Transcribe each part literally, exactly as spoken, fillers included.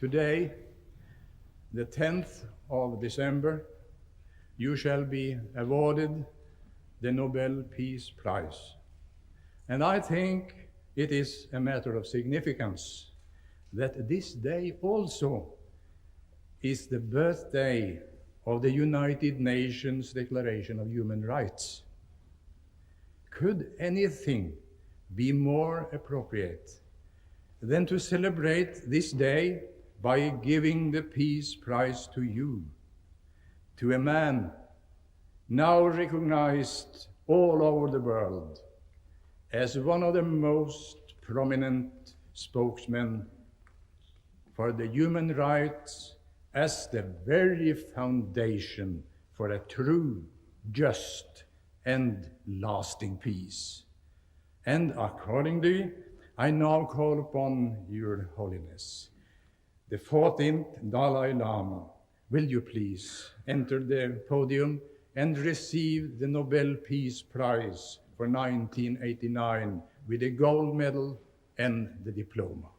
Today, the tenth of December, you shall be awarded the Nobel Peace Prize. And I think it is a matter of significance that this day also is the birthday of the United Nations Declaration of Human Rights. Could anything be more appropriate than to celebrate this day by giving the Peace Prize to you, to a man now recognized all over the world as one of the most prominent spokesmen for the human rights as the very foundation for a true, just, and lasting peace. And accordingly, I now call upon Your Holiness, the fourteenth Dalai Lama, will you please enter the podium and receive the Nobel Peace Prize for nineteen eighty-nine with a gold medal and the diploma?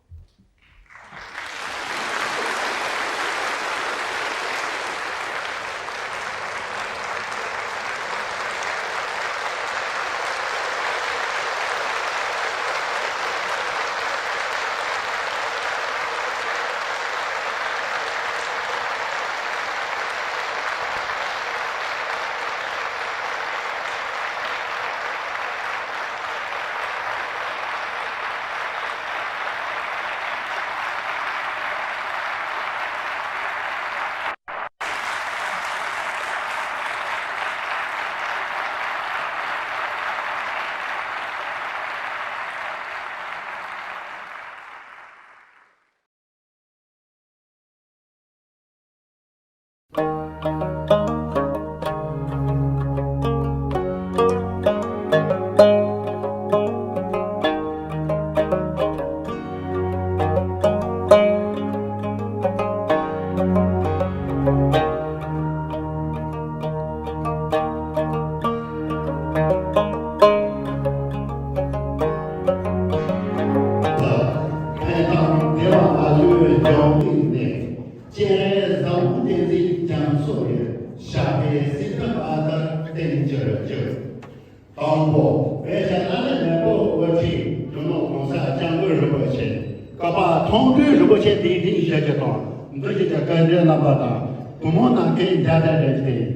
ཕན་དང་བདེ་བ་ལ་ལུས་འབྱུང་བའི་གནས། སྤྱན་རས་གཟིགས་དབང་བསྟན་འཛིན་རྒྱ་མཚོ་ཡི། ཞབས་པད་སྲིད་མཐའི་བ་དན་བརྟན་གྱུར་ཅིག། དང་པོ་དཔེ་ཆ་བླ་ན་མེད་པའི་དབུ་ཁྲིད་རྒྱུ་ནོར་གོང་ས་སྐྱབས་མགོན་རིན་པོ་ཆེ། བཀའ་པ་མཐོང་གྲོལ་རིན་པོ་ཆེ་གདན་འདྲེན་ཞུ་རྒྱུ་དང་། འདི་བཞིན་གྱི་སྐུ་མགྲོན་རྣམ་པ་དང་། བུ་མོ་ནང་ཁུལ་མཇལ་དར་རེ་བྱས།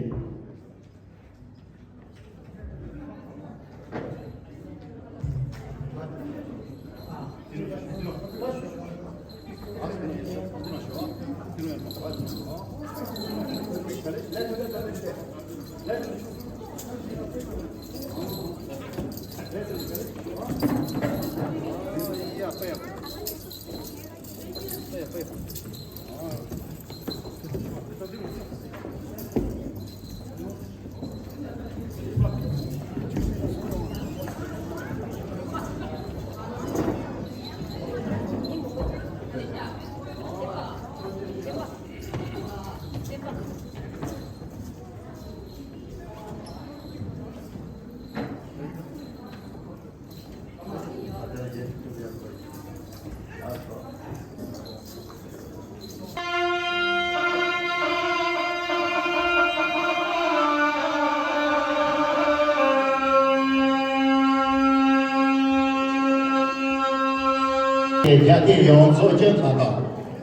རྒྱ་སྐད་ཡོངས་རྫོགས་ཀྱི་ཐོག་ནས།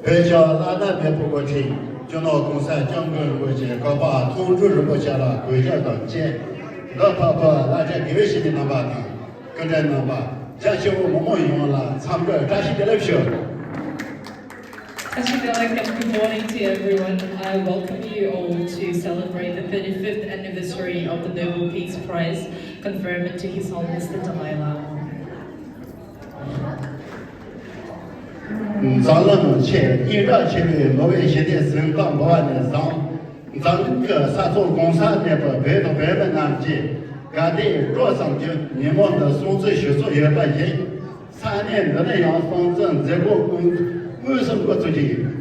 བོད་ཀྱི་བླ་ན་མེད་པའི་དབུ་ཁྲིད་རྒྱུ་ནོར་གོང་ས་སྐྱབས་མགོན་རིན་པོ་ཆེ། བཀའ་པ་མཐོང་གྲོལ་རིན་པོ་ཆེ་ལ་གུས་ཞབས་དང་བཅས། འདི་ཕག་པའི་བླ་བྲེ་དགེ་བའི་བཤེས་གཉེན་རྣམ་པ་དང་། སྐུ་མགྲོན་རྣམ་པ། རྒྱ་ཆེ་བོ་མི་མང་ཡོངས་ལ་འཚམས་འདྲི་བཀྲ་ཤིས་བདེ་ལེགས་ཞུ། Ashigalikam, good morning to everyone. I welcome you all to celebrate the thirty-fifth anniversary of the Nobel Peace Prize conferment to His Holiness the Dalai Lama. འཛམ་གླིང་ཆེས་སྙན་གྲགས་ཆེ་བའི་ནོ་བེལ་ཞི་བདེའི་གཟེངས་རྟགས་འབུལ་བ་ནས་བཟུང་། འཛམ་གླིང་གི་ས་ཕྱོགས་གང་ས་གནས་པའི་བོད་དང་བོད་མི་རྣམས་ཀྱིས་དགའ་དད་སྤྲོ་གསུམ་གྱིས་ཉིན་མོ་འདི་སྲུང་བརྩི་ཞུ་སྲོལ་ཡོད་པ་བཞིན། ས་གནས་འདི་ནས་ཡང་སྲུང་བརྩི་མཛད་སྒོ་དངོས་དངོས་སུ་འགོ་ཚུགས་ཀྱི་ཡོད།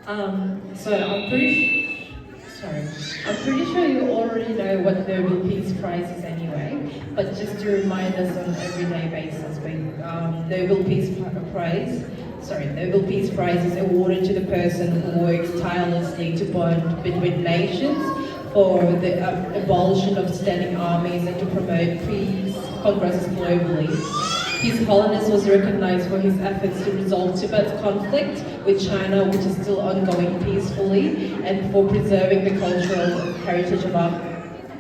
Um, so I'm pretty, sorry, I'm pretty sure you already know what Nobel Peace Prize is anyway, but just to remind us on an everyday basis, we, um, Nobel Peace Pri- Prize Sorry, Nobel Peace Prize is awarded to the person who works tirelessly to bond between nations for the uh, abolition of standing armies and to promote peace congresses globally. His Holiness was recognized for his efforts to resolve Tibet's conflict with China, which is still ongoing, peacefully, and for preserving the cultural heritage of our,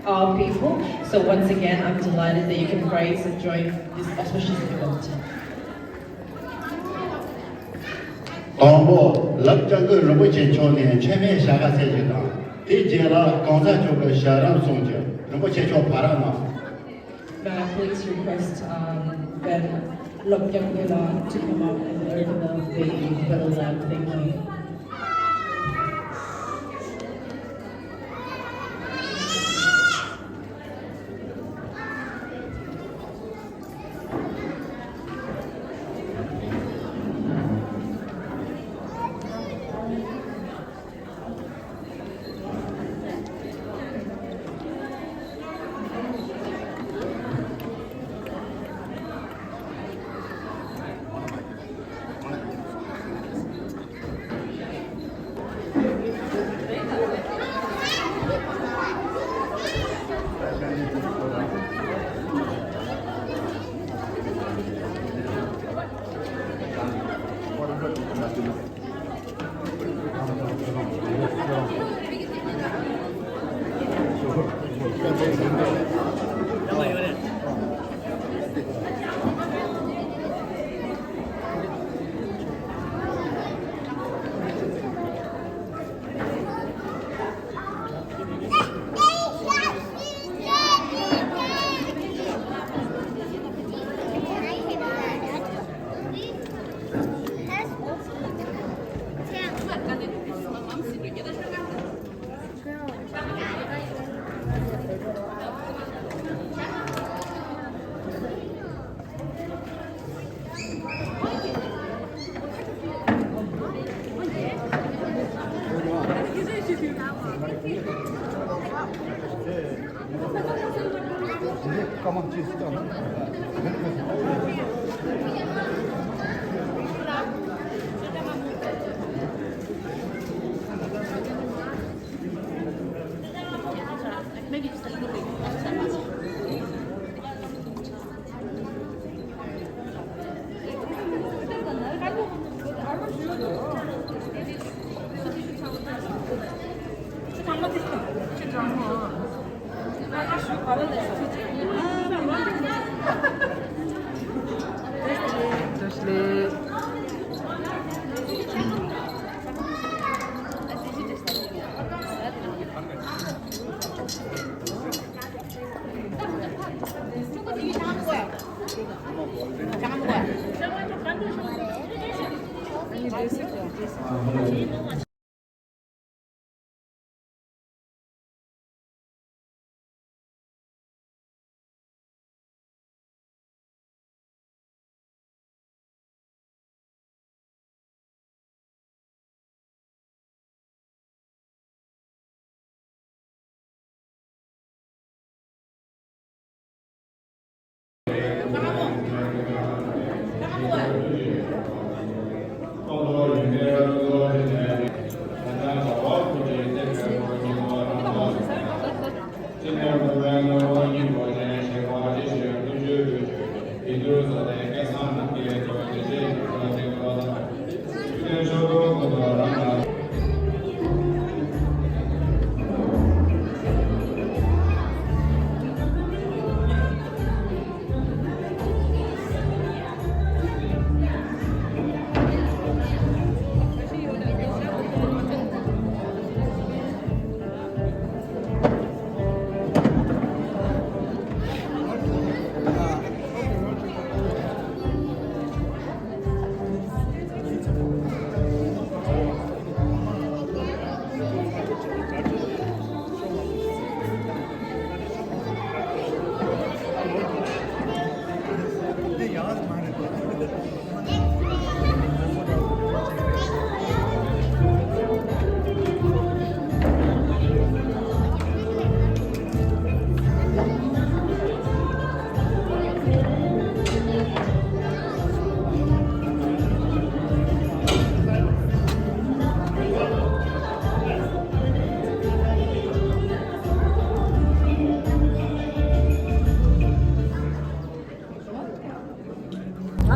our people. So once again, I'm delighted that you can grace and join this auspicious event. དང་པོ་ལག་བརྐྱང་སྐུ་རིན་པོ་ཆེ་མཆོག་ནས་མཆོད་མེ་ཞལ་ཁ་གསེར་གྱི་དང་། དེའི་རྗེས་ལ་གང་ཟག་མཆོག་གི་ཞལ་རབ་གསུང་རྒྱུ། རིན་པོ་ཆེ་མཆོག་ཕར་ར་གནང་། May I please request um, Ben Lopyangela to come up and open the, the, the lamp? Thank you.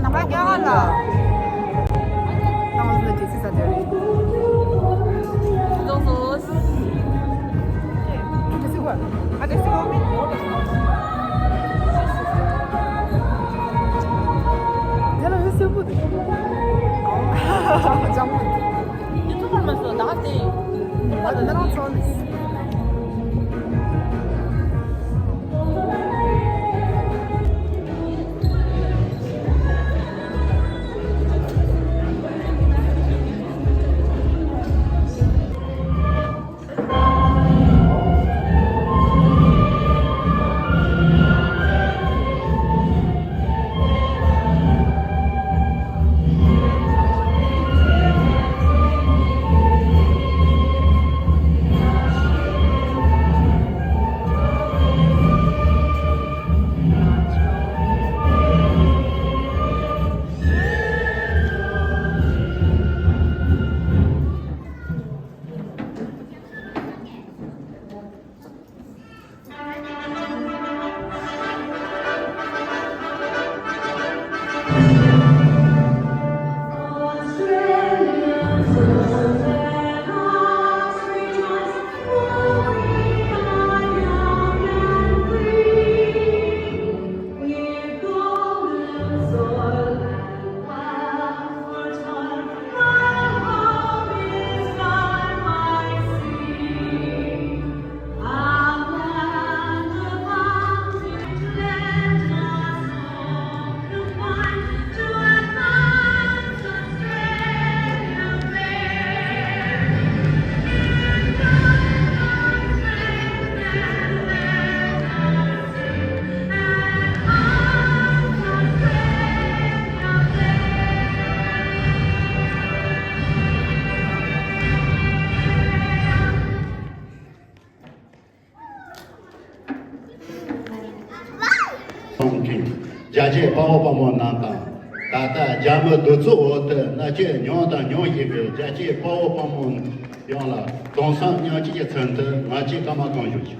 ང་རྒྱ་གར་ལ། ད་ང་ཚོ་ལ་རྒྱལ་སྲིད་ས་དེ་རེད། རྫོང་སོ། དེ་སྲིད་གོ། ཨ་དེ་སྲིད་གོ་མིན། དེ་ལ་ཧུ་སུ་བུ་དེ། ལྗང་བུ། ཡུ་ཐུབ་པར་མ་སོ་ད་དེ། ང་དེ་རང་ཚོ་ནི། གསུང་མཁན་རྒྱལ་གཅེས་དཔའ་བོ་དཔའ་མོ་རྣམས་དང་། ད་ལྟ་རྒྱ་མི་གདུག་རྩུབ་འོག་ཏུ་མནར་གཅོད་མྱོང་དང་མྱོང་བཞིན་པའི་རྒྱལ་གཅེས་དཔའ་བོ་དཔའ་མོ་ཡོངས་ལ་གདུང་སེམས་མཉམ་སྐྱེད་ཀྱི་ཚུལ་དུ་ང་བཅས་བཀའ་མོལ་གང་ཞུ་ཞུ།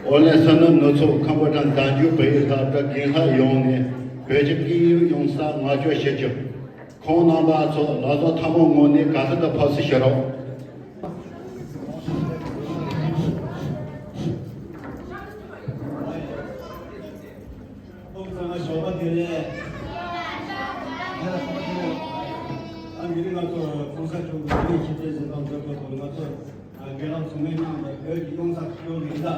ཨོ་ལེ་སོ་ནམ་ནུབ་ཕྱོགས་ཁམ་བུ་ཊ་བདག་འཛིན་བོད་ཡིག་སློབ་གྲྭ་རྒན་ལགས་ཡོངས་ནས་བོད་ཀྱི་སྐད་ཡིག་སྦྱོང་སར་བསྔགས་བརྗོད་ཞུ་རྒྱུ། ཁོང་རྣམ་པ་ཚོ་ལག་ཟུང་ཐལ་མོ་ངོ་ནས་དགའ་བསུ་དང་ཕོབ་བསུ་ཞུ་རོགས། ཁོང་ཚང་མ་ཞོགས་པ་བདེ་ལེགས། ཨ་མི་རིགས་ང་ཚོ་གོང་ས་མཆོག་གི་མི་ཆེ་ཚེ་ཟིན་ཐང་མཛད་པ་དང་ང་ཚོ་རྒན་ལགས་ཚང་མའི་ནང་ནས་བོད་ཀྱི་ཡོངས་ས་སྐྱོང་ཡིན་ད།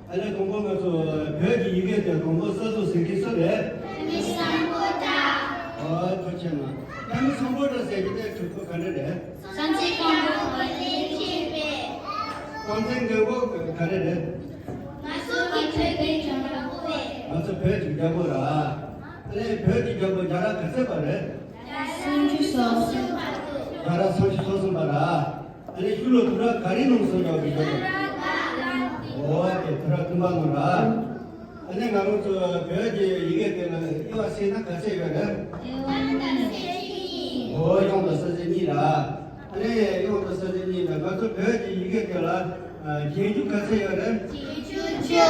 ཨ་ནི་དང་པོ་ང་ཚོ་བོད་ཀྱི་ཡི་གེ་དེ་དང་པོ་གསར་བཟོ་ཟེར་མཁན་སུ་རེད། ཨ་མི་སམ་བྷོ་ཊ། ཨོ་ཐུགས་རྗེ་ཆེ་གནང་། ཨ་མི་སམ་བྷོ་ཊ་ཟེར་གྱི་དེ་གྲུབ་ཐོབ་ག་འདྲ་རེད། གངས་ཅན་སྐྱེ་དགུའི་དཔལ་ལྡན་ཁྱེད་པས། གངས་ཅན་སྐྱེ་དགུ་ག་རེ་རེད། ང་ཚོ་གི་བོད་ཀྱི་རྒྱལ་པོ་རེད། ང་ཚོ་བོད་ཀྱི་རྒྱལ་པོ་ར། ཨ་ནི་བོད་ཀྱི་རྒྱལ་པོ་རྒྱལ་རབས་ག་ཚོད་པ་རེད། རྒྱལ་རབས་སུམ་ཅུ་སོ་གསུམ་པ་འདུག་རྒྱལ་རབས་སུམ་ཅུ་སོ་གསུམ་པ་ར། ཨ་ནི་ཤུལ་ལོ་དུས་རབས་ག་རེ་ནང་སོང་ཡོད་པའི་ཡོད་རེད། འོ་དེ་དུས་རབས་བདུན་པ་ནང་ར། ཨ་ནི་ང་རང་ཚོ་བོད་ཀྱི་ཡི་གེ་དེ་ལ་དབྱེ་བ་ཕྱེ་ན་ག་ཚད་ཡོད་རེད། འོ་ཡོངས་དང་གསལ་བྱེད་གཉིས་ར། ཨ་ནི་ཡོངས་དང་གསལ་བྱེད་གཉིས་ར། ང་ཚོ་བོད་ཀྱི་ཡི་གེ་དེ་ལ་རྒྱན་རྒྱུ་ག་ཚད་ཡོད་རེད། རྒྱན་རྒྱུ་བཅུ།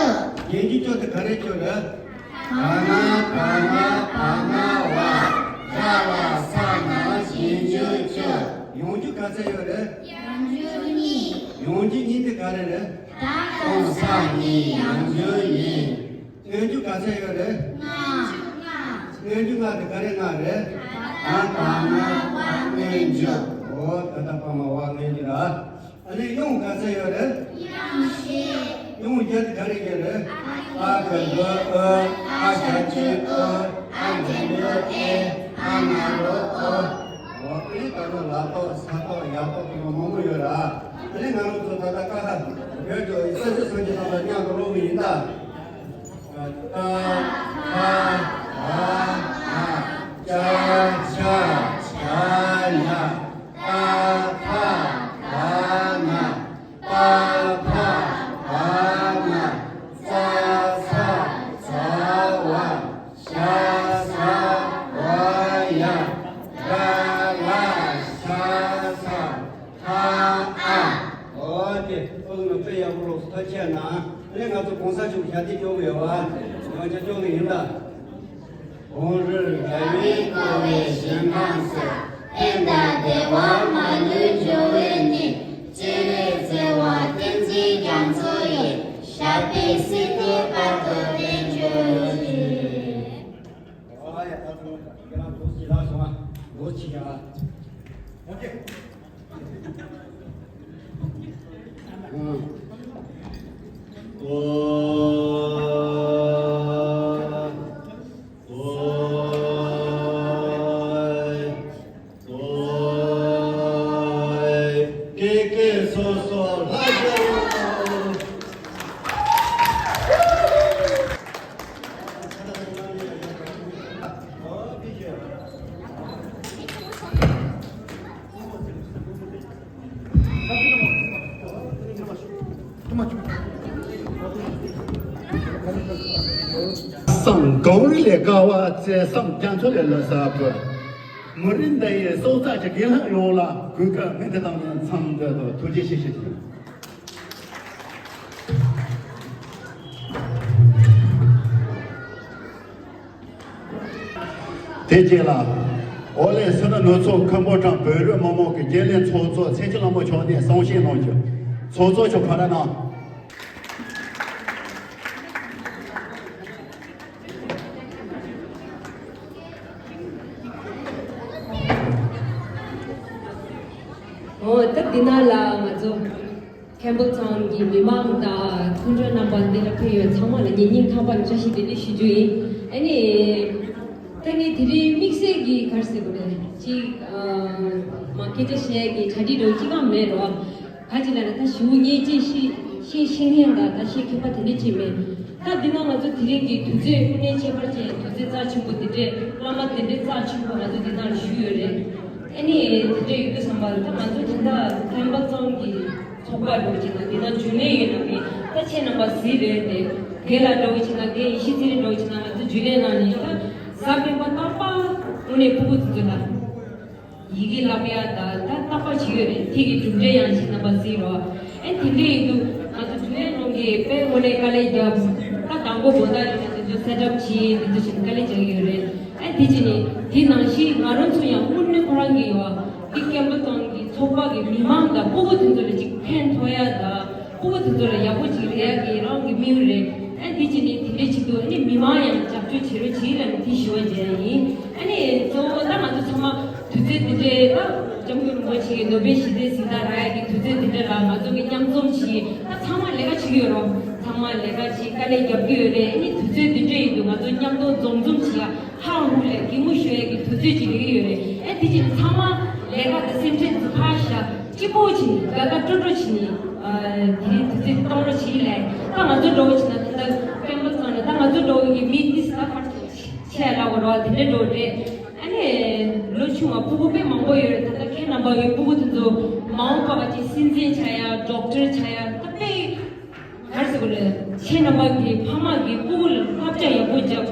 རྒྱན་རྒྱུ་བཅུ་དེ་ག་རེ་བཅུ་རེད། ག་ན་བ་ན་བ་ན་བ། ར་ལ་ས་ན། རྒྱན་རྒྱུ་བཅུ། ཡོང་རྒྱུ་ག་ཚད་ཡོད་རེད། ཡོང་རྒྱུ་གཉིས། ཡོང་རྒྱུ་གཉིས་དེ་ག་རེ་རེད། ད་དང་ས་གཉིས། ཡོང་རྒྱུ་གཉིས། མངོན་རྒྱུ་ག་ཚད་ཡོད་རེད། ལྔ། མངོན་རྒྱུ་ལྔ་དེ་ག་རེ་ལྔ་རེད། ད་བ་མ་བ་མངོན་རྒྱུ། འོ་ད་ད་བ་མ་བ་མངོན་རྒྱུ་ར། ཨ་ནི་ཡོང་ག་ཚད་ཡོད་རེད། ཡོང་བཞི། ཡོང་བཞི་དེ་ག་རེ་ག་རེ་རེད། ཨ་ག་གུ་ཨོ། ཨ་ཞབས་ཀྱུ་ཨོ། ཨ་འགྲེང་བུ་ཨེ། ཨ་ང་རོ་ཨོ། འོ་ཨ་ནི་ད་ལོ་ལ་ཏོག་ས་ཏོག་ཡ་ཏོག་དེ་མོ་མང་པོ་ཡོད་ར། ཨ་ནི་ང་རང་ཚོ་ད་ལྟ་ཀ་ཧ་བོད་ཀྱི་ས་སྲིད་སངས་རྒྱས་རྣམ་པ་མཉམ་དུ་ཀློག་གི་ཡིན་ད། ཏ་ཕ་བ་མ་ཅ་ཆ་ཇ་ཉ། ཏ་ཕ་བ་མ། པ་ཕ་བ་མ། ཙ་ཚ་ཛ་ཝ། ཞ་ཟ་ཝ་ཡ། ར་ལ་ཤ་ས། ཧ་ཨ། འོ་དེ་ཕུགས་ནི་དཔེ་ཡག་པོ་ལོག་སུ་ཐག་ཆད་ན། ཨ་ནི་ང་ཚོ་གོང་ས་མཆོག་ཞལ་འདེབས་སྐྱོར་གི་ཡོད་བ། ང་ཚོ་སྐྱོར་གི་ཡིན་ད། བོང་རིར་དགའ་བས་བསྐོར་བའི་ཞིང་ཁམས་སུ། ཕན་དང་བདེ་བ་མ་ལུས་འབྱུང་བའི་གནས། སྤྱན་རས་གཟིགས་དབང་བསྟན་འཛིན་རྒྱ་མཚོ་ཡི། ཞབས་པད་སྲིད་མཐའི་བར་དུ་བརྟན་གྱུར་ཅིག། ཨ་ཡ། ད་ཚང་མ་ཁྱེད་རང་འདུག་སེ་ལ་སོང་ང་། འདུག་སེ་བྱེད་ཡ། ཨོ་ཁེ། ཨ། ཨོ། ཨོ། ཨོ། སྐད་སྐད་སོ་སོ་ལྷ་རྒྱལ་ལོ། བསམ་གངས་རི་ལས་དཀར་བ། བརྩེ་བསམ་རྒྱ་མཚོ་ལས་ལོ་གསར་བུ། མུ་རི་མདའ་ཡི་སྲོག་རྩ་གི་རྒན་ལྷག་ཡོངས་ལ་གུས་བཀུར་སྨོན་འདུན་དང་འཚམས་འདྲི་དང་ཐུགས་རྗེ་ཆེ་ཞུ་རྒྱུ། དེ་རྗེས་ལ། ཨོ་ལེ་སི་ནི་ནུབ་ཕྱོགས་ཁམ་བུ་ཊང་བོད་རིགས་མི་མང་གི་རྒྱུན་ལས་ཚོགས་གཙོ་ཚེ་ཆེ་ལྷ་མོ་མཆོག་ནས་གསུང་བཤད་གནང་རྒྱུ། ཚོགས་གཙོ་མཆོག་ག་རེ་གནང་། ཨོ། ད་འདི་ན་ལ་ང་ཚོ་ཁེམ་བྷལ་ཊའུན་གྱི་མི་མང་དང་སྐུ་མགྲོན་རྣམ་པ་འདི་ལ་ཕེབས་ཡོད་ཚང་མ་ལ་ངའི་སྙིང་ཐག་པ་ནས་བཀྲ་ཤིས་བདེ་ལེགས་ཞུ་རྒྱུ་ཡིན། ཨ་ནི། ད་ངས་དེ་རིང་དམིགས་བསལ་གྱི་ག་རེ་ཟེར་དགོས་རེད། ཅིག་ཨ། མ་སྐད་ཆ་བཤད་ཡ་གི་གྲ་སྒྲིག་འགྲོ་ཅི་གང་མེད་རོ། ག་ཅི་ལ་ན་ད་ཞུ་ངེས་ཅི་ཤེས་ཤེས་ཤེས་མཁན་དང་ད་ཤེས་མཁན་པ་དེ་འདྲ་ཅིག་མེད། ད་འདི་ན་ང་ཚོ་དེ་རིང་གི་དུས་ཚོད་དངོས་གནས་ཁྱད་པར་ཅན་དུས་ཚོད་རྩ་ཆེན་པོ་འདི་འདྲས། བླ་མ་དེ་འདྲས་རྩ་ཆེན་པོ་ང་ཚོ་འདི་ན་ལ་བཞུགས་ཡོད་རེད། ཨ་ནི་དེ་འདྲས་ཡོད་དུས་ཙམ་པ་ད་ང་ཚོ་ད་ལྟ་ཁེམ་བྷལ་ཊའུན་གྱི་ཚོགས་པ་འགྲོ་ཅིག་ན་འདི་ན་རྒྱུན་ལས་ཡོད་ན་མི་ད་ཁྱེད་རྣམ་པ་གཟིགས་རེད་དེ། དེ་ལ་འགྲོ་ཅིག་ན་དེ་ཡེ་ཤེས་ཚེ་རིང་འགྲོ་ཅིག་ན་ང་ཚོ་རྒྱུན་ལས་ནང་ནས་ད་གཟའ་སྤེན་པ་རྟག་པར་དངོས་གནས་ཕྲུ་གུ་ཚོ་ཚོ་ལ། ཡི་གེ་བསླབ་ཡ་དང་ད་རྟག་པར་བྱེད་ཡོད་རེད། དེ་གི་གྲུབ་འབྲས་ཡང་ཞིག་རྣམ་པ་གཟིགས་རོགས། ཨེ་དེ་འདྲས་ཡིན་དུས་ང་ཚོ་རྒྱུན་ལས་ནང་གི་དཔེ་དངོས་གནས་དཀའ་ལས་བརྒྱབ། ད་དང་པོ་བོད་ཟླ་རེ་རེ་དེ་ཚོ་སེ་ཊབ་བྱས་དེ་ཚོ་བྱས་ནས་དཀའ་ལས་རྒྱག་གི་ཡོད་རེད། ཨེ་དེ་བྱས་ནས་དེ་ནང་བཞིན་ང་རང་ཚོ་ཡང་དངོས་གནས་ཁོ་རང་གི་ཡོད་ཨ། དེ་ཁེམ་བྷལ་ཊའུན་གི་ཚོགས་པ་གི་མི་མང་དང་ཕྲུ་གུ་དེ་ཚོ་ལ་ཅིག་ཕན་ཐོགས་ཡ་དང་། ཕྲུ་གུ་དེ་ཚོ་ལ་ཡག་པོ་ཅིག་རེད་ཡ་གི་རང་གི་དམིགས་ཡུལ་རེད། ཨ་ནི་དེ་བྱས་ནས་དེ་འདྲས་བྱེད་དུས་ཨ་ནི་མི་མང་ཡང་རྒྱབ་སྐྱོར་བྱེད་རོགས་བྱེད་ལབ་ནས་དེ་ཞུ་བ་བྱས་ཡིན། ཨ་ནི་གཙོ་བོ་ད་ང་ཚོ་ཚང་མ་དུས་ཚོད་འདི་འདྲས་ད་སྐྱབས་མགོན་རིན་པོ་ཆེ་གི་ནོ་བེལ་ཞི་བདེའི་གཟེངས་རྟགས་རག་ཡ་གི་དུས་ཚོད་འདི་འདྲས་ལ་ང་ཚོ་གི་མཉམ་འཛོམས་བྱེད། ད་ཚང་མ་ལས་ཀ་བྱེད་ཀྱི་ཡོད་རོགས། ཚང་མ་ལས་ཀ་བྱེད་དཀའ་ལས་རྒྱབ་ཀྱི་ཡོད་རེད། ཨ་ནི་དུས་ཚོད་འདི་འདྲས་ཡིན་དུས་ང་ཚོ་མཉམ་དུ་འཛོམས་འཛོམས་བྱེད་ཡ། ཧང་ཧུ་ལས་གད་མོ་ཤོར་ཡ་གི་དུས་ཚོད་ཅིག་ལས་ཀྱི་ཡོད་རེད། ཨེ་དེ་ཅིག་ཚང་མ་ལས་ཀ་དང་སེམས་ཁྲལ་ཚོ་ཕར་བཞག་གཅིག་པོ་བྱས་ནས་དགའ་དགའ་སྤྲོ་སྤྲོ་བྱས་ནས་ཨ་དེ་རིང་དུས་ཚོད་གཏོང་རོགས་བྱེད་ལས། ད་ང་ཚོ་འགྲོ་བ་བྱས་ན་ད་ལྟ་ཁེམ་བྷལ་ཊའུན་ལ་ད་ང་ཚོ་འགྲོ་བའི་མི་ཏིས་ད་ཕར་ཆེ་ལ་གོ་རོགས་དེ་འདྲ་འགྲོ་རེད། ཨ་ནི་ལོ་ཆུང་བ་ཕྲུ་གུ་དཔེ་མང་པོ་ཡོད་རེད། ད་ལྟ་ཁྱེད་རྣམ་པ་ཡོད་ཕྲུ་གུ་དེ་ཚོ་མ་འོངས་པ་བ་ཅིག་སྲིད་འཛིན་ཆགས་ཡ་ཌོག་ཊར་ཆགས་ཡ་ད་དཔེ། ག་རེ་ཟེར་དགོས་རེད། ཁྱེད་རྣམ་པ་གི་ཕ་མ་གི་ཕྲུ་གུ་ལ་བསླབ་བྱ་ཡག་པོ་བརྒྱབ།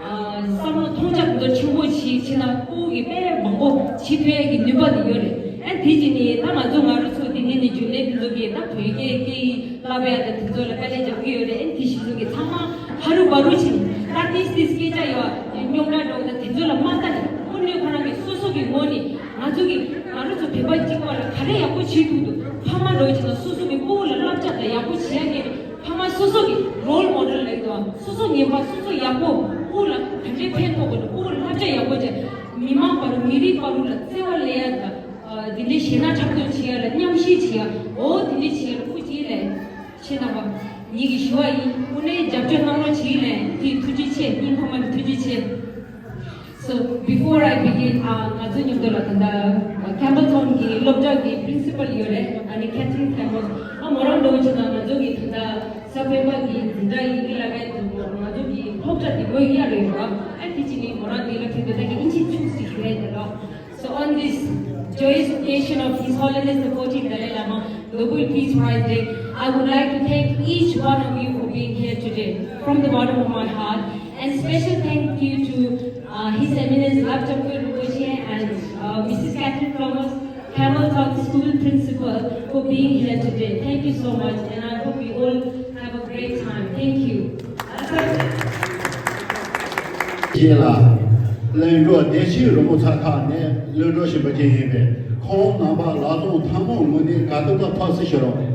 ཨ་བསམ་བློ་མཐོང་རྒྱ་དེ་ཚོ་ཆེན་པོ་ཞིག་བྱས་ན་ཕྲུ་གུ་གི་དཔེ་མང་པོ་བྱེད་ཐུབ་ཡ་གི་ནུས་པ་དེ་ཡོད་རེད། ཨ་དེ་བྱས་ནས་ད་ང་ཚོ་ང་རང་ཚོ་འདི་ནས་ནས་རྒྱུན་ལས་དེ་ཚོ་གིས་ད་བོད་སྐད་སྐད་ཡིག་བསླབ་ཡ་དང་དེ་ཚོ་ལ་དཀའ་ལས་རྒྱག་གི་ཡོད་རེད། ཨ་དེ་བྱེད་ཚོ་གིས་ཚང་མ་ཧ་རུ་བ་རུ་བྱས་ནས་ད་ཏིས་ཏིས་སྐད་ཆ་ཡོད་རྙོག་དྲ་འགྲོ་ད་དེ་ཚོ་ལ་མ་ལྟ་ནས་དངོས་གནས་ཁོ་རང་གི་སོ་སོ་གི་ངོས་ནས། ང་ཚོ་གི་ང་རང་ཚོ་བོད་པ་གཅིག་པ་ལ་ག་རེ་ཡག་པོ་བྱེད་ཐུབ་འདུག་ཕ་མ་འགྲོ་བྱས་ན་སོ་སོ་གི་ཕྲུ་གུ་ལ་བསླབ་བྱ་དང་ཡག་པོ་བྱེད་ཡ་གི་ཕ་མ་སོ་སོ་གི་རོལ་མོ་ཌེལ་ལབ་ཀྱི་འདུག་སོ་སོ་ངན་པ་སོ་སོ་ཡག་པོ་ཕྲུ་གུ་ལ་ག་འདྲའི་ཕན་ཐོགས་དགོས་འདུག་ཕྲུ་གུ་ལ་བསླབ་བྱ་ཡག་པོ་བྱས། མི་མང་བར་མི་རིགས་བར་ལ་བརྩེ་བ་སླེབས་ཡ་དང་། འདི་འདྲའི་གཞས་སྣ་འཁྲབ་སྟོན་བྱེད་ཡ་ལ་མཉམ་ཞུགས་བྱེད་ཡ། འོ་འདི་འདྲའི་བྱེད་ཡ་ལ་སྐུ་མཁྱེན་ལགས། ཁྱེད་རྣམ་པ་ཉིད་ཀྱི་ཞུ་བ་ཡིན། དངོས་གནས་རྒྱབ་སྐྱོར་གནང་རོགས་བྱེད་ལགས། དེ་ཐུགས་རྗེ་ཆེ། སྙིང་ཐག་པ་ནས་ཐུགས་རྗེ་ཆེ། So before I begin, uh, ང་ཚོ་མཉམ་དུ་ལ་ད་ལྟ་ཁེམ་བྷལ་ཊའུན་གྱི་སློབ་གྲྭ་གི་པི་རིན་སི་པལ་ཡོད་རེད། ཨ་ནི་ཁེ་ཐི་རིན་ཁེམ་བྷལ། ཨ་མོ་རང་འདྲ་བོ་བྱས་ན་ང་ཚོ་གི་ད་ལྟ་གཟའ་སྤེན་པ་གི་འཛིན་གྲྭ་ཡི་གེ་བསླབ་ཡ་དུ་ང་ཚོ་གི་སློབ་གྲྭ་དེ་མོ་ཡ་རེད་ར། ཨ་དེ་བྱས་ནས་མོ་རང་འདི་ལ་ཕེབས་དུས་ད་གི་ཨིན་ཇི་ཆུང་ཞིག་ཞུ་ཡ་དེ་ར། So on this joyous occasion of His Holiness the fourteenth Dalai Lama Global Peace Prize Day, I would like to thank each one of you for being here today from the bottom of my heart. And special thank you to uh, His Eminence Lap Chapkul Rinpoche and uh, Missus Catherine Thomas, Camel Town School Principal, for being here today. Thank you so much, and I hope you all have a great time. Thank you. ཞེས་ལ། གླིང་གྲོགས་བདེ་སྐྱིད་རི་མོ་ཚ་ཁ་ནས་གླིང་གྲོགས་ཞིག་འབུལ་གྱི་ཡིན་པས། ཁོང་རྣམ་པ་ལག་སྟོང་ཐལ་མོ་ངོས་ནས་དགའ་སྟོན་པ་ཕབ་སུ་ཞུ་རོགས།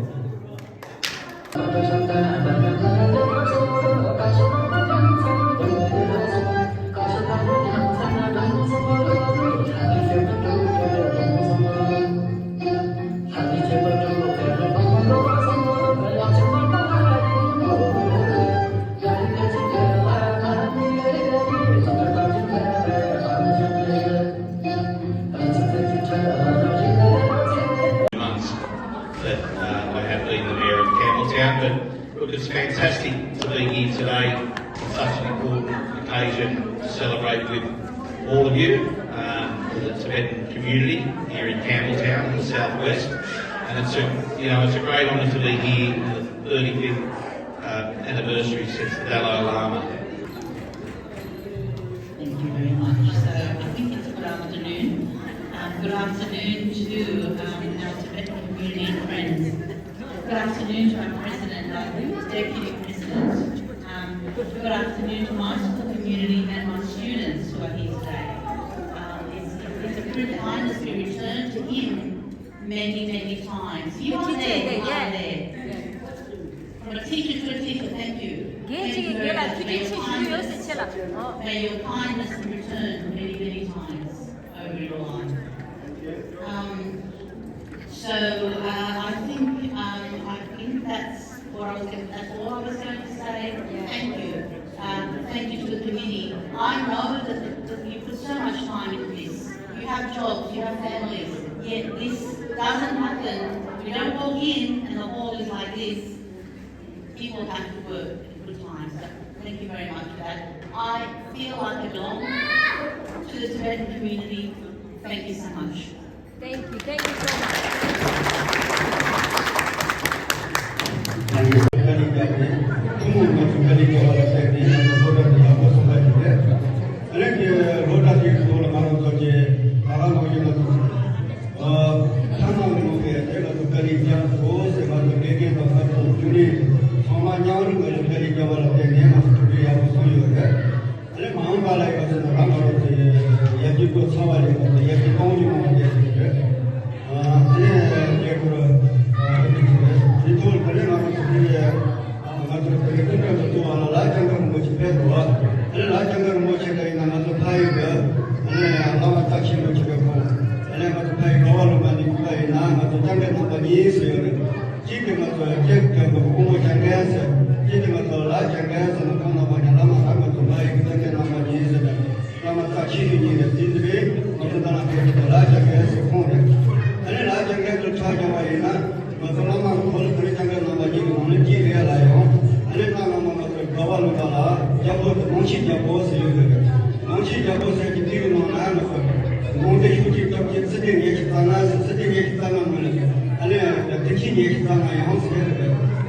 Months that uh, I have been the mayor of Campbelltown, but look, it's fantastic to be here today on such an important occasion to celebrate with all of you, um, for the Tibetan community here in Campbelltown in the southwest. And it's a, you know, it's a great honour to be here in the thirty-fifth uh, anniversary since the Dalai Lama. Thank you very much. So I think it's good afternoon. Um, good afternoon to um, our Tibetan community friends. Good afternoon to our president, our deputy president. Um, good afternoon to my school community and my students who are here today. Um, it's, it's a great kindness to return to him many, many times. You are there, you are there. From a teacher to a teacher, thank you. Thank you very much. May your kindness, may your kindness return many, many times over your life. Um, so uh, I think um, I think that's what I was going, that's all I was going to say. Thank you. Um, thank you to the committee. I know that, that you put so much time into this. You have jobs, you have families. Yet this doesn't happen. You don't walk in and the hall is like this. People have to work and put time. So thank you very much for that. I feel like I belong to the Tibetan community. Thank you so much. Thank you. Thank you so much. ཨ་ནི་མ་འོངས་པ་ལ་ཡང་ཟེར་ན་རང་ང་རང་ཚོའི་ཡར་རྒྱས་འགྲོ་ཚར་བ་རེད། ང་ཚོ་ཡར་རྒྱས་གཏོང་རྒྱུ་མང་བ་རེད་ཟེར་གྱི་རེད། ཨ་ནི་རྒྱལ་ཁོར་ཨ་ནི་ཚོ་རེད། དེ་ཚོ་ད་ནི་ང་རང་ཚོ་ཕ་ཡུལ་ང་ཚོ་བོད་ཀྱི་སྐུ་མགྲོན་དུ་གཙོ་བ་ལ་ལ་ལྕང་སྒར་རིན་པོ་ཆེ་ཕེབས་འདུག་ཨ་ནི་ལ་ལྕང་སྒར་རིན་པོ་ཆེ་ད་ཡིན་ན་ང་ཚོ་ཕ་ཡུལ་གྱི་ཨ་ནི་བླ་མ་རྩ་ཆེན་པོ་ཞིག་རེད། ཁོང་ཨ་ནི་ང་ཚོ་ཕ་ཡུལ་ག་བ་ལུང་པ་ནས་ཕེབས་པ་ཡིན་ན་ང་ཚོ་ལྕང་སྒར་རྣམ་པ་གཉིས་སུ་ཡོད་རེད། གཅིག་དེ་ང་ཚོ་སྐྱབས་མགོན་པོ་སྐུ་ངོ་ལྕང་སྒར་ཟེར། གཅིག་དེ་ང་ཚོ་ལ་ལྕང་སྒར་ཟེར་ན་ཁོང་རྣམ་པ་ཀྱང་བླ་མ་དང་ང་ཚོ་ལ་ཡི་གེ་ཙམ་ཅིག་རྣམ་པ་གཉིས་ཟེར་ནས་བླ་མ་རྩ་ཆེ་ཤོས་གཉིས་རེད། དེ་འདི་རེད། ང་ཚོ་ད་ལ་ཕེབས་ཀྱི་ལ་ལྕང་སྒར་ཟེར་ཁོང་རེད། ཨ་ནི་ལ་ལྕང་སྒར་དུ་ཆ་བཞག་པ་ཡིན་ན་ང་ཚོ་བླ་མ་ཁོ་ལ་ད་ལ་ལྕང་སྒར་རྣམ་པ་གཉིས་ཀྱི་ནང་ནས་གཅིག་རེད་ལ་ཡོང་། ཨ་ནི་གནའ་སྔ་མོ་ང་ཚོ་ག་བ་ལུང་པ་ལ་རྒྱལ་པོ་དེ་ནང་ཆེན་རྒྱལ་པོ་ཟེར་ཡོད་རེད། ནང་ཆེན་རྒྱལ་པོ་ཟེར་གྱི་དེའི་ནང་ན་ང་ཚོ་ལུང་སྡེ་ཤུགས་ཀྱིས་སྐབས་ཀྱི་ཚེ་འདས་ཉི་ཤུ་རྩ་ལྔ་ཟེར། ཚེ་འདས་ཉི་ཤུ་རྩ་ལྔ་ངོས་ལ་ཨ་ནི་དེ་ཁྱི་ཉི་ཤུ་རྩ་ལྔ་ཡང་ཟེར་རེད།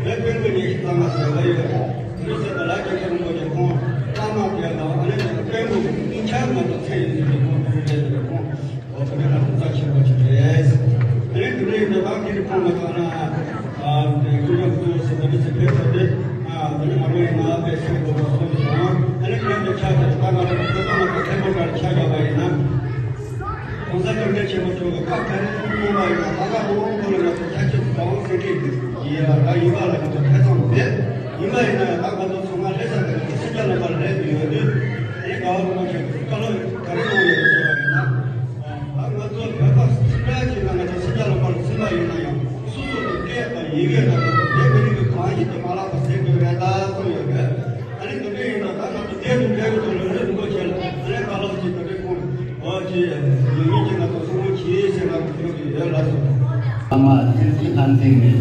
བོད་དཔོན་པོ་ཉི་ཤུ་རྩ་ལྔ་ཟེར་བ་ཡོད་རེད། འདི་ཟེར་བ་ལ་སྐྱབས་མགོན་རིན་པོ་ཆེ་ཁོང་བླ་མ་དེ་དང་ཨ་ནི་དཔོན་པོ་གི་སྙིང་ཆ་ང་ཚོ་ཚེ་ཡིན་ཟེར་ཏེ་ཁོང་དེ་རེད་ཟེར་ཏེ་ཁོང་འོ་དེ་འདྲ་ལ་རྩ་ཆེན་པོ་ཅིག་རེད། ཨ་ནི་དེ་འདྲ་ཡིན་དུས་ད་དེ་རིང་ཁོང་ང་ཚོ་ཨ་ནི་ཨ་དེ་ཀུན་སློང་གཙོ་བོ་ཟེར་དེ་འདྲ་ཟེར་ཕེབས་ཐུབ་སྟེ། ཨ་དེ་ནི་ང་རང་ཡིན་ན་དཔེ་སེམས་ཁོ་ཁོ་སོང་ཞིང་ཨ་ནི་ཁྱེད་ཚོ་ཆ་ཚང་ད་ང་རང་ཚོ་ཚང་མ་ཚོ་མཁན་པོ་ལྟར་ཆ་བཞག་པ་ཡིན་ན། གོང་ས་སྐྱབས་མགོན་ཆེན་པོ་མཆོག་གི་སྐབས་ག་རེ་གནང་བ་ཡིན་ན་ད་ག་ལོ་ཁོ་ལ་ང་ཚོ་ཆ་ཁྱབ་ཀྱི་དབང་སེལ་གྱི་ཡིན་ལ་ཡིན་པ་ལ་ང་ཚོ་ཐེ་ཚོམ་མེད། ཡིན་པ་ཡིན་ན་ད་ང་ཚོ་ཚང་མ་ལྷ་ས་དེ་ལ་སེམས་རྒྱ་ལ་པར་རེད་ཡོད་དུས་ཨ་ནི་ག་བ་ལུང་པ་མཆོག་གི་བཀའ་སློབ་ག་རེ་གནང་ཡོད་ཟེར་བ་ཡིན་ན། ད་ང་ཚོ་བོད་པ་སུ་འདྲ་ཞིག་ལ་ང་ཚོ་སེམས་རྒྱ་ལ་པར་ཕྱིན་པ་ཡིན་ན་ཡང་སོ་སོ་གི་སྐད་དང་ཡི་གེ་དང་ང་ཚོ་བོད་མི་རིགས་ཀྱི་གང་ཞིག་ཏུ་མ་ལག་པ་ཟེར་དགོས་རེད་ད་གསུངས་ཡོད་རེད། ཨ་ནི་དེ་འདྲ་ཡིན་ན་ད་ང་ཚོ་དེ་དང་འབྲེལ་བའི་ཐོག་ལ་ལུང་རིན་པོ་ཆེ་ལ་ཨ་ནི་བཀའ་སློབ་ཅིག་དེ་འདྲ་ཁོང་འོ་ཅི་ཡོད་མེད་ཅིག་ང་ཚོ་གསུང་རོགས་གྱིས་ཟེར་ང་ཚོ་ཞུ་གི་ཡོད་ལགས་སོ། བླ་མ་བསྟན་འཛིན་ལྷ་མཛེས་ནས་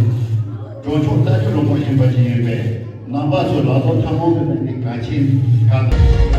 གྲོགས་མཆོག་རྟ་རྒྱུག་རིན་པོ་ཆེ་པ་ཞིག་ཡིན་པས། རྣམ་པ་ཚོས་ལག་ཐོག་ཐལ་མོ་གི་ནང་ནས་གང་ཆེན་གང་དང་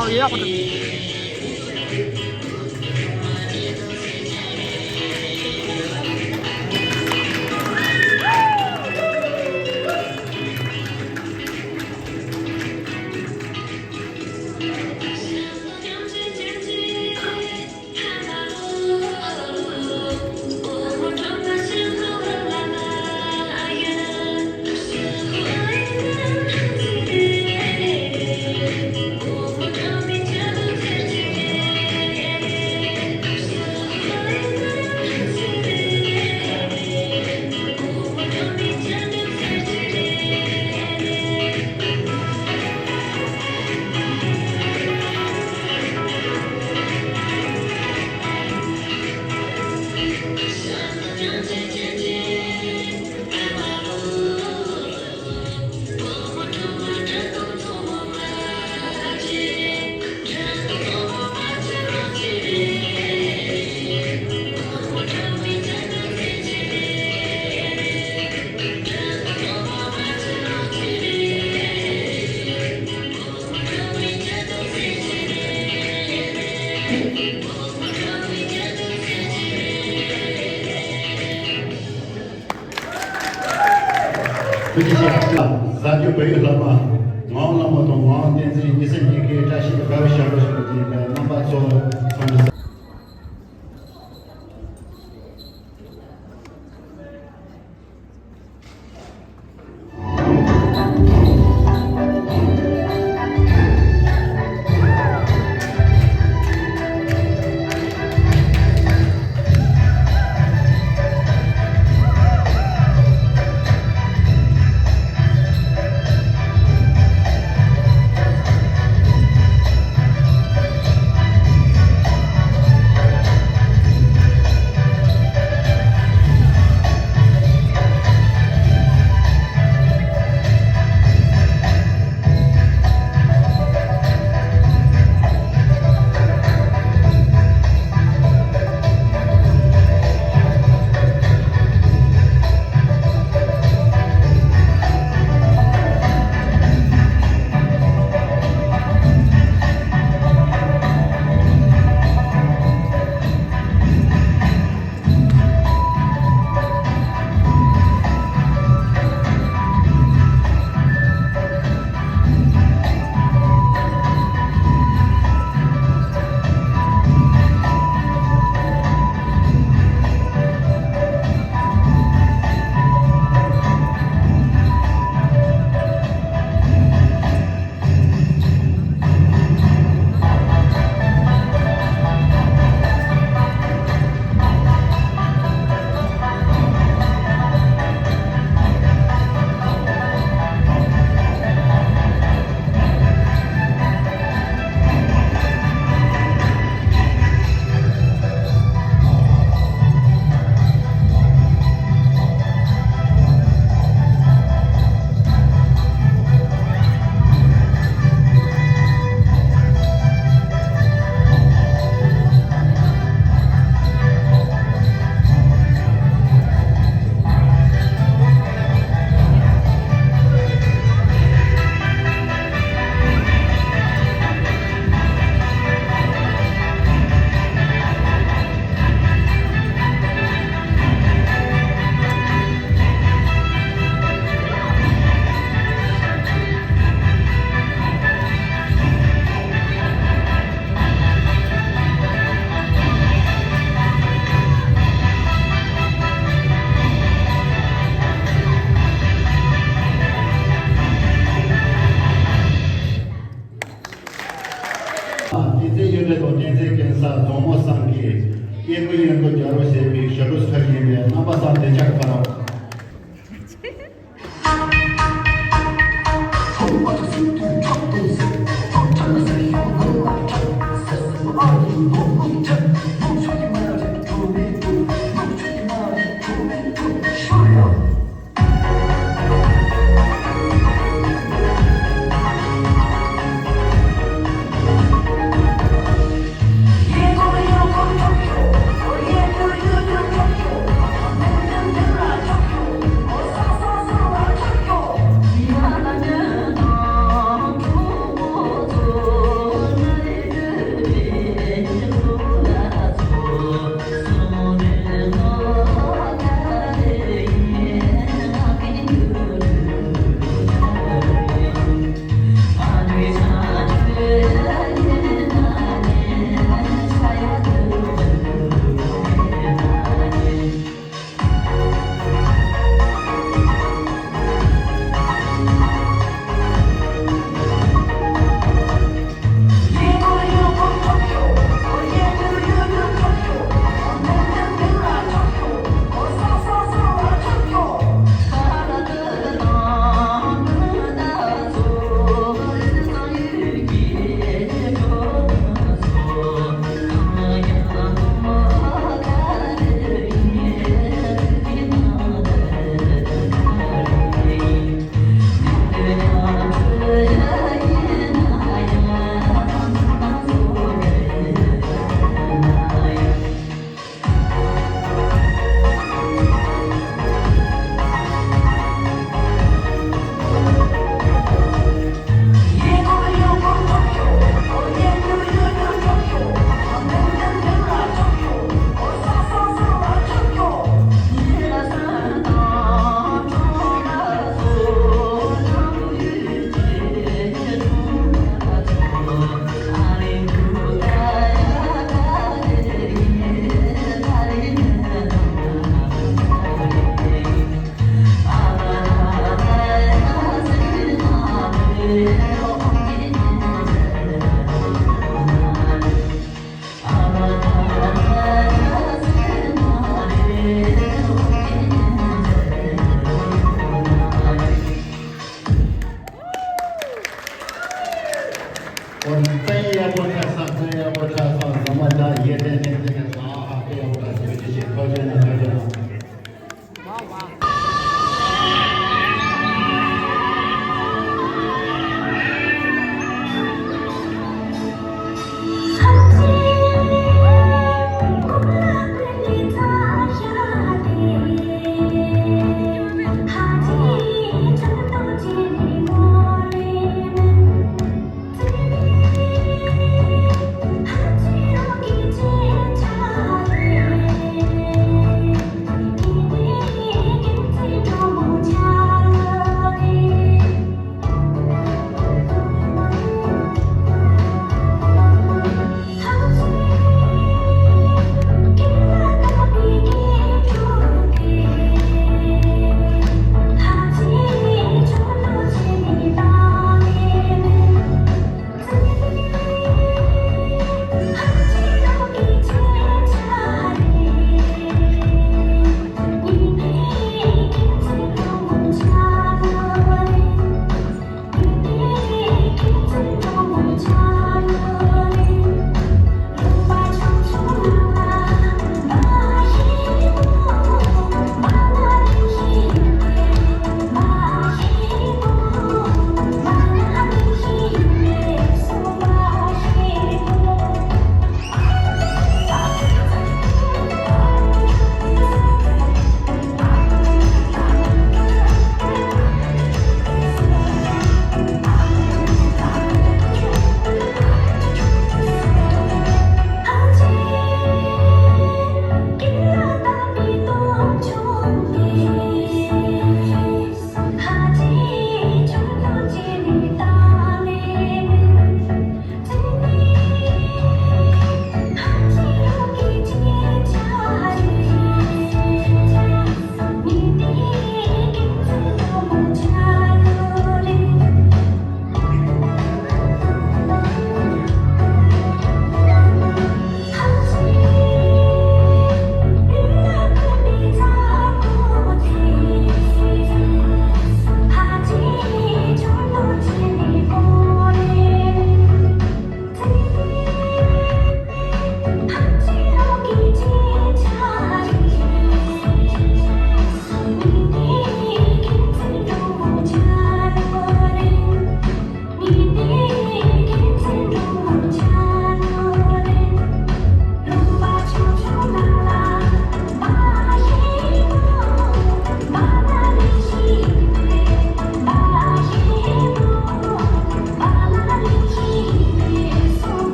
ཨོ་ཡག་པོ་འདུག་ཐུགས་རྗེ་ཆེ། གཟའ་བརྗིད་བོད་ཡིག་སློབ་མ་ངག་དབང་བླ་མ་དང་ངག་དབང་བསྟན་འཛིན་གཉིས་སེ་གཉིས་ཀའི་བཀྲ་ཤིས་དགའ་བའི་ཞབས་བྲོ་ཞིག་ལ་བརྟེན་པའི་རྣམ་པ་ཚོ་འཚམས་འདྲི། བསྟན་འཛིན་གཡུ་སྒྲ་དང་བསྟན་འཛིན་སྐྱིན་ཚལ་རྫོང་མོ་བསམ་གྱིས་གཡས་སྐོར་གཡོན་སྐོར་རྒྱལ་རོ་ཞེས་པའི་ཞབས་བྲོ་ཁ་ཡིན་པས་རྣམ་པ་ཚོ་བདེ་འཇགས་ཕར་རོགས།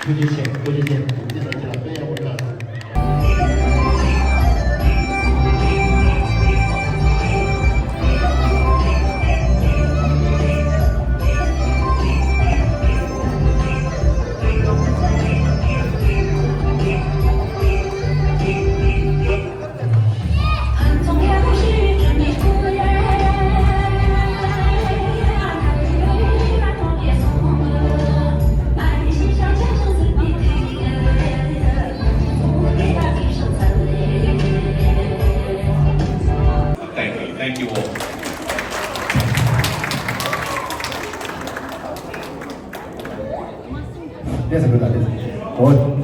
ཐུགས་རྗེ་ཆེ། ཐུགས་རྗེ་ཆེ། ཐུགས་རྗེ་ཆེ། ཁྱེད་ལ་དཔེ་ཡག་པོ་བཀྲ། Thank you. Thank you all. Yes, good. Good.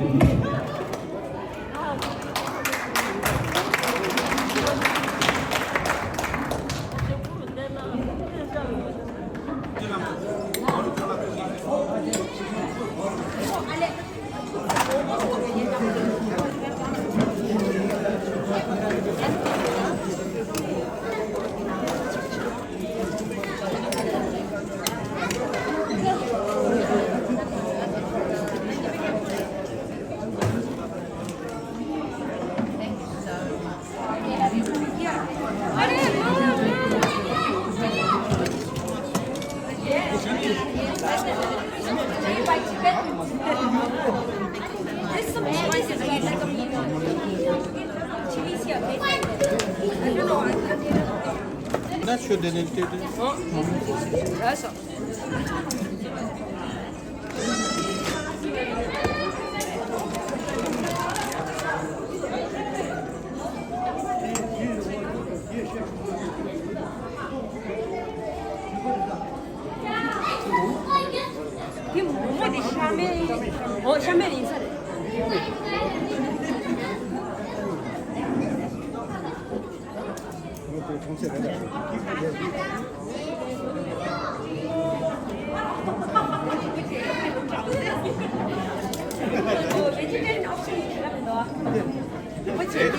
Not sure they didn't do this. དེ་མོག་མོག་དེ་ཤ་མེད། འོ་ཤ་མེད་ཡིན་ས་རེད། འོ་vegetarian option ཞིག་རག་འདུག་འོ་བྱས་ཏེ།